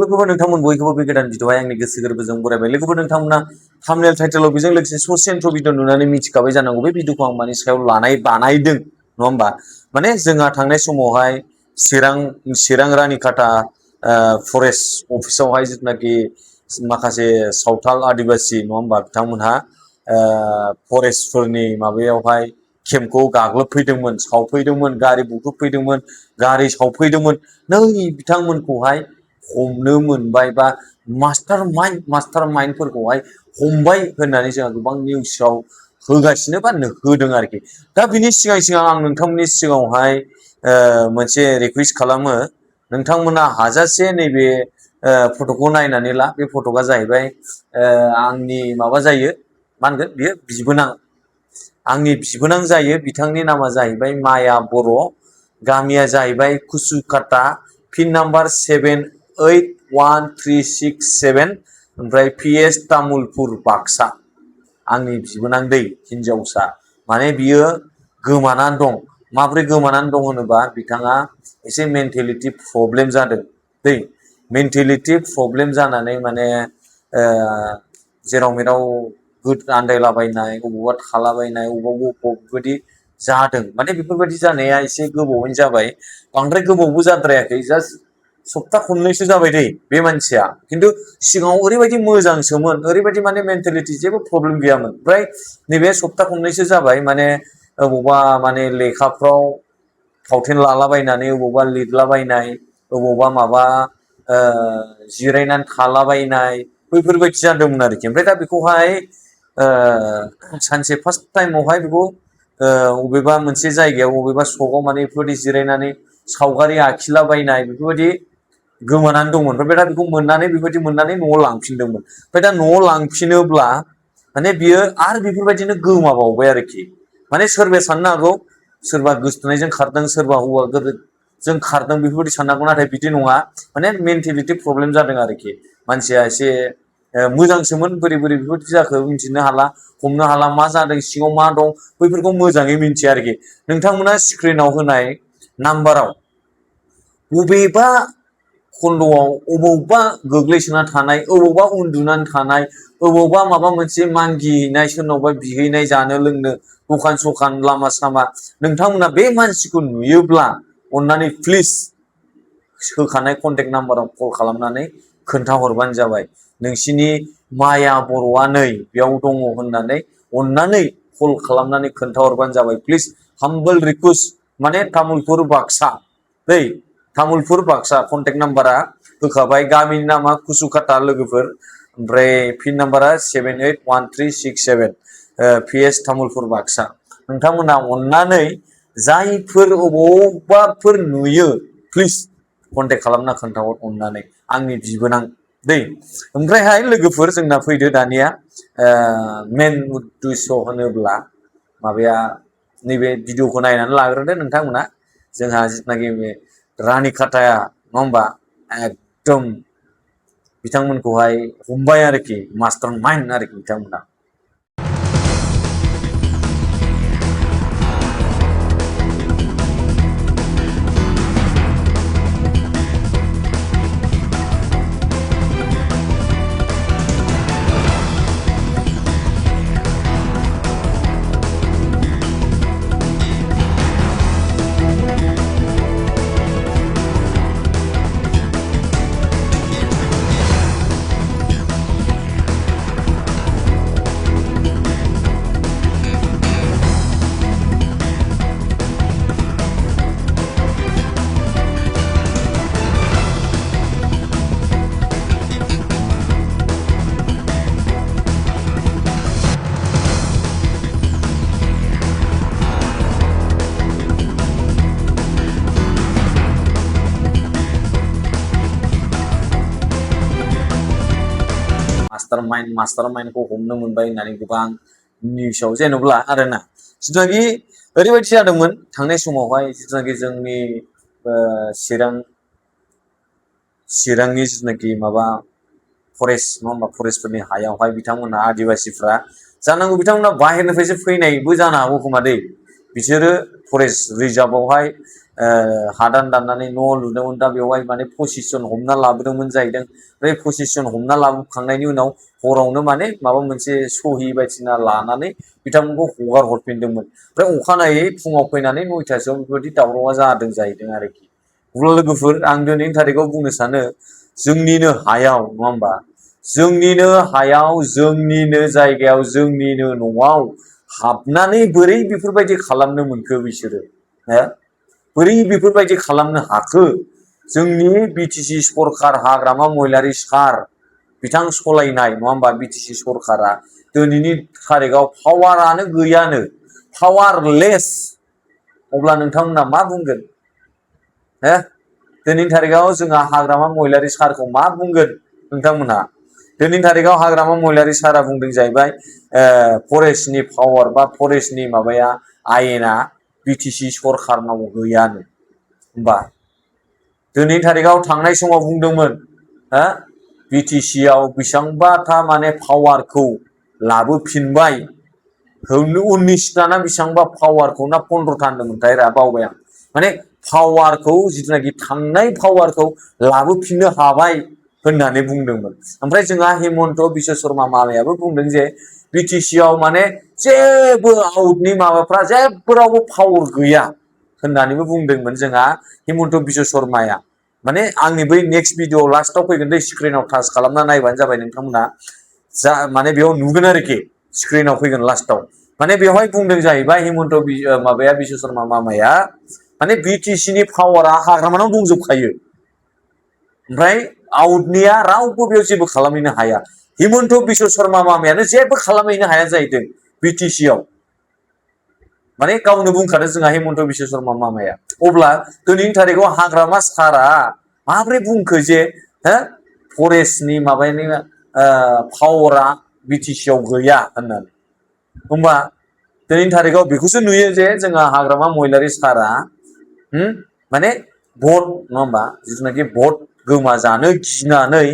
लोगोफोर नोंथांमोन बयखौबो बे गोदान भिडिअ'आवहाय आंनि गोसो गोरबोजों बरायबाय। लोगोफोर नोंथांमोना थाम्बनेल टाइटेलाव बेजों लोगोसे ससे इन्ट्र' भिडिअ नुनानै मिथिखाबाय जानांगौ बे भिडिअ'खौ आं मानि सायाव बानायदों नङा होमबा। माने जोंहा थांनाय समावहाय चिरां रानिखाता फरेस्ट अफिसावहाय जिथुनाखि माखासे सावथाल आदिबासि नङा होमबा बिथांमोनहा फरेस्टफोरनि माबायावहाय केम्पखौ गाग्लोबफैदोंमोन, सावफैदोंमोन, गारि बुख्रुबफैदोंमोन, गारि सावफैदोंमोन। नै बिथांमोनखौहाय हमनो मोनबाय बा मास्टार माइन्डफोरखौहाय हमबाय होननानै जोंहा गोबां निउसाव होगासिनो बा होदों आरोखि। दा बिनि सिगां आं नोंथांमोननि सिगाङावहाय मोनसे रिकुवेस्ट खालामो, नोंथांमोना हाजासे नैबे फट'खौ नायनानै ला। बे फट'आ जाहैबाय आंनि माबा जायो मा होनगोन बियो बिबोनां, आंनि बिबोनां जायो। बिथांनि नामा जाहैबाय माया बर', गामिया जाहैबाय कुसुकाटा, पिन नाम्बार 781367, ओमफ्राय PS तामुलपुर बाक्सा। आंनि बिबोनां दै हिनजावसा, माने बियो गोमानानै दं। माब्रै गोमानानै दं होनोबा बिथाङा एसे मेन्टेलिटि प्रब्लेम जादों दै। मेन्टेलिटि प्रब्लेम जानानै माने जेराव मेराव आन्दायलाबायनाय, अबावबा थालाबायनाय, अबावबा बेबायदि जादों। माने बेफोरबायदि जानाया एसे गोबावैनो जाबाय, बांद्राय गोबावबो जाद्रायाखै, जास्ट सप्ता खननैसो जाबाय दै बे मानसिया। खिन्थु सिगाङाव ओरैबायदि मोजांसोमोन, ओरैबायदि माने मेन्टेलिटि जेबो प्रब्लेम गैयामोन। ओमफ्राय नैबे सप्ता खननैसो जाबाय माने अबावबा माने लेखाफ्राव फावथेन लालाबायनानै अबावबा लिरलाबायनाय, अबावबा माबा जिरायनानै थालाबायनाय, बैफोरबायदि जादोंमोन आरोखि। ओमफ्राय दा बेखौहाय सानसे फार्स्ट टाइमावहाय बेखौ अबेबा मोनसे जायगायाव अबेबा सकआव माने बेफोरबायदि जिरायनानै सावगारि आखिलाबायनाय बेफोरबायदि गोमानानै दंमोन। ओमफ्राय दा बेखौ बेबायदि मोननानै न'आव लांफिनदोंमोन। ओमफ्राय दा न'आव लांफिनोब्ला माने बियो आरो बेफोरबायदिनो गोमाबावबाय आरोखि। माने सोरबाया साननो हागौ सोरबा गोसथोनायजों खारदों, सोरबा हौवा जों खारदों बेफोरबायदि साननांगौ, नाथाय बिदि नङा। माने मेन्टेलिटि प्रब्लेम जादों आरोखि। मानसिया एसे मोजांसोमोन, बोरै बेफोरबायदि जाखो मिन्थिनो हाला, हमनो हाला, मा जादों सिङाव मा दं बैफोरखौ मोजाङै मिन्थिया आरोखि। नोंथांमोना स्क्रिनाव होनाय नाम्बाराव बबेबा खन्द'आव अबावबा गोग्लैसोना थानाय, अबावबा उन्दुनानै थानाय, अबावबा माबा मोनसे मांगिहैनाय, सोरनावबा बिहैनाय जानो लोंनो दखान सखान लामा सामा, नोंथांमोना बे मानसिखौ नुयोब्ला अननानै प्लिज होखानाय कन्टेक्ट नाम्बाराव कल खालामनानै खोन्थाहरबानो जाबाय। नोंसिनि माया बर'आ नै बेयाव दङ होननानै अननानै कल खालामनानै खोन्थाहरबानो जाबाय प्लिज। हाम्बल रिकुवेस्ट, माने तामुलपुर बाक्सा दै, तामुलपुर बाक्सा। कन्टेक्ट नाम्बारा होखाबाय, गामिनि नामा कुसुकाटा लोगोफोर, ओमफ्राय पिन नाम्बारा 781367, PS तामुलपुर बाक्सा। नोंथांमोना अननानै जायफोर अबावबाफोर नुयो प्लिज कन्टेक्ट खालामना खोन्थाहर अननानै, आंनि बिबोनां दै। ओमफ्रायहाय लोगोफोर जोंना फैदो दानिया मेन उद्देश्य होनोब्ला माबाया नैबे भिडिअखौ नायनानै लाग्रोदो नोंथांमोना। जोंहा जिथुनाखि रानिखाताया नङा होमबा एकदम बिथांमोनखौहाय हमबाय आरोखि, मास्टार माइन्ड आरोखि बिथांमोना। मास्टार माइन्डखौ हमनो मोनबाय होननानै गोबां निउसाव जेन'ब्ला आरोना। जिथुनाखि ओरैबायदि जादोंमोन थांनाय समावहाय, जिथुनाखि जोंनि चिरांनि जिथुनाखि माबा फरेस्ट नङा होमबा, फरेस्टफोरनि हायावहाय बिथांमोनहा आदिबासिफ्रा जानांगौ बिथांमोना बाहेरनिफ्रायसो फैनायबो जानो हागौ खोमा दै। बिसोरो फरेस्ट रिजार्भआवहाय हादान दाननानै न' लुदोंमोन दा बेवहाय माने पजिसन हमना लाबोदोंमोन जाहैदों बे पजिसन हमना लाबोखांनायनि उनाव हरावनो माने माबा मोनसे सहि बायदिसिना लानानै बिथांमोनखौ हगार हरफिनदोंमोन ओमफ्राय अखानायै फुङाव फैनानै 9टासोआव बेफोरबायदि दावरावा जादों जाहैदों आरोखि अब्ला लोगोफोर आं दिनैनि थारिखआव बुंनो सानो जोंनिनो हायाव नङा होमबा जोंनिनो हायाव जोंनिनो जायगायाव जोंनिनो न'आव हाबनानै बोरै बेफोरबायदि खालामनो मोनखो बिसोरो बोरै बेफोरबायदि खालामनो हाखो जोंनि बिटिसि सरखार हाग्रामा महिलारि सार बिथां सलायनाय नङा होमबा बिटिसि सरखारा दिनैनि थारिखआव पावारानो गैयानो पावारलेस अब्ला नोंथांमोना मा बुंगोन दिनैनि थारिखआव जोंहा हाग्रामा महिलारि सारखौ मा बुंगोन नोंथांमोनहा दिनैनि थारिखआव हाग्रामा महिलारि सारा बुंदों जाहैबाय फरेस्टनि पावार बा फरेस्टनि माबाया आयेना बिटिसि सरखारनाव गैयानो होमबा दिनैनि थारिखआव थांनाय समाव बुंदोंमोन बिटिसि आव बेसेबांबाथा माने पावारखौ लाबोफिनबाय 19टा ना बेसेबांबा पावारखौ ना 15टा होनदोंमोनथाय बावबाय आं माने पावारखौ जिथुनाखि थांनाय पावारखौ लाबोफिननो हाबाय होननानै बुंदोंमोन ओमफ्राय जोंहा हिमन्त बिश्व शर्मा मामायाबो बुंदों जे बिटिसि आव माने जेबो आउटनि माबाफ्रा जेबोरावबो पावार गैया होननानैबो बुंदोंमोन जोंहा हिमन्त बिश्व शर्माया माने आंनि बै नेक्स्ट भिडिअ लास्टाव फैगोन दै स्क्रिनाव टाच खालामना नायबानो जाबाय नोंथांमोना जा माने बेयाव नुगोन आरोखि स्क्रिनाव फैगोन लास्टाव माने बेवहाय बुंदों जाहैबाय हिमन्त माबाया बिश्व शर्मा मामाया माने बिटिसि नि पावारा हाग्रामानाव दंजोबखायो ओमफ्राय आउटनिया रावबो बेयाव जेबो खालामहैनो हाया हिमन्त बिश्व शर्मा मामायानो जेबो खालामहैनो हाया जाहैदों बिटिसि आव माने गावनो बुंखादों जोंहा हिमन्त बिश्व शर्मा मामाया अब्ला दिनैनि थारिखआव हाग्रामा सारा माब्रै बुंखो जे फरेस्टनि माबानि पावारा बिटिसि आव गैया होननानै होमबा दिनैनि थारिखआव बेखौसो नुयो जे जोंहा हाग्रामा महिलारि सारा माने भट नङा होमबा जिथुनाखि भट गोमाजानो गिनानै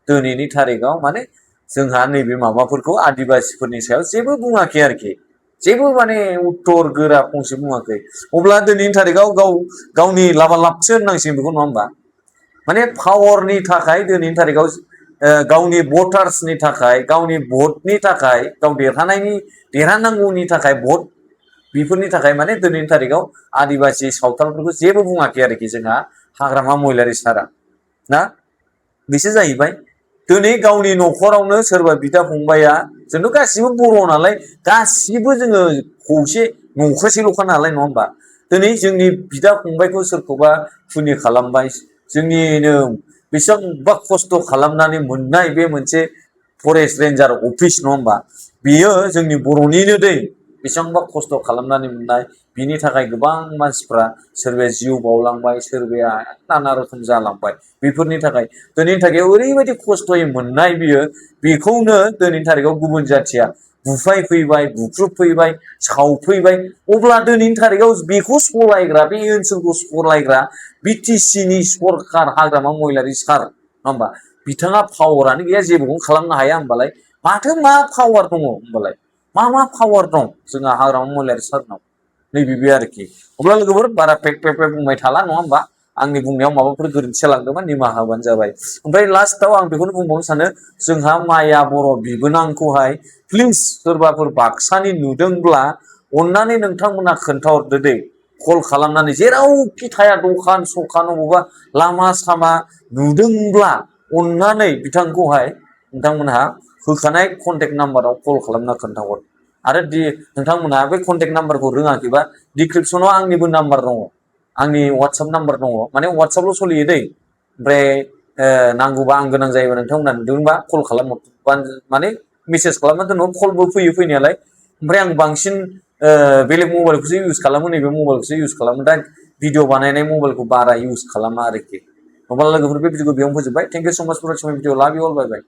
दिनैनि थारिखआव माने जोंहा नैबे माबाफोरखौ आदिबासिफोरनि सायाव जेबो बुङाखै आरोखि जेबो माने उत्तर गोरा फंसे बुङाखै अब्ला दिनैनि थारिखआव गावनि लाबा लाबसो होननांसिगोन बेखौ नङा होमबा माने पावारनि थाखाय दिनैनि थारिखआव गावनि भटार्सनि थाखाय गावनि भटनि थाखाय गाव देरहानांगौनि थाखाय भट बेफोरनि थाखाय माने दिनैनि थारिखआव आदिबासि सावथालफोरखौ जेबो बुङाखै आरोखि जोंहा हाग्रामा महिलारि सारा ना बिसो जाहैबाय दिनै गावनि न'खरावनो सोरबा बिदा फंबाया जोंथ' गासिबो बर' नालाय गासिबो जोङो खौसे न'खरसेल'खा नालाय नङा होमबा दिनै जोंनि बिदा फंबायखौ सोरखौबा खुनि खालामबाय जोंनिनो बेसेबांबा खस्थ' खालामनानै मोननाय बे मोनसे फरेस्ट रेन्जार अफिस नङा होमबा बेयो जोंनि बर'निनो दै बेसेबांबा खस्थ' खालामनानै मोननाय बिनि थाखाय गोबां मानसिफ्रा सोरबाया जिउ बावलांबाय सोरबाया नाना रोखोम जालांबाय बेफोरनि थाखाय दिनैनि थारिखआव ओरैबायदि खस्थ'यै मोननाय बियो बेखौनो दिनैनि थारिखआव गुबुन जाथिया बुफायफैबाय बुख्रुबफैबाय सावफैबाय अब्ला दिनैनि थारिखआव बेखौ सलायग्रा बे ओनसोलखौ सलायग्रा बिटिसि नि सरखार हाग्रामा महिलारि सार नङा होमबा बिथाङा पावारानो गैया जेबोखौनो खालामनो हाया होमबालाय माथो मा पावार दङ होमबालाय मा पावार दं जोंहा हाग्रामा महिलारि सारनाव नैबे बे आरोखि अब्ला लोगोफोर बारा पेक बुंबाय थाला नङा होमबा आंनि बुंनायाव माबाफोर गोरोन्थि जालांदोंबा निमाहा होबानो जाबाय ओमफ्राय लास्टआव आं बेखौनो बुंबावनो सानो जोंहा माया बर' बिबोनांखौहाय प्लिज सोरबाफोर बाक्सानि नुदोंब्ला अन्नानै नोंथांमोना खोन्थाहरदो दे कल खालामनानै जेरावखि थाया दखान सखान अबावबा लामा सामा नुदोंब्ला अन्नानै बिथांखौहाय नोंथांमोनहा होखानाय कन्टेक्ट नाम्बाराव कल खालामना खोन्थाहर आरो नोंथांमोनहा बे कन्टेक्ट नाम्बारखौ रोङाखैबा डिसक्रिपसनाव आंनिबो नाम्बार दङ आंनि वाट्सएप नाम्बार दङ माने वाट्सएपल' सोलियो दै ओमफ्राय नांगौबा आं गोनां जायोबा नोंथांमोना नुदोंबा कल खालामहरबानो माने मेसेज खालामना दोनहर कलबो फैयो फैनायालाय ओमफ्राय आं बांसिन बेलेग मबाइलखौसो इउज खालामो नैबे मबाइलखौसो इउज खालामो दा भिडिअ बानायनाय मबाइलखौ बारा इउज खालामा आरोखि अब्ला लोगोफोर बे भिडिअखौ बेयावनो फोजोबबाय थेंक इउ सो माच फर वाचिं माय भिडिअ लाभ इउ अल बाय बाय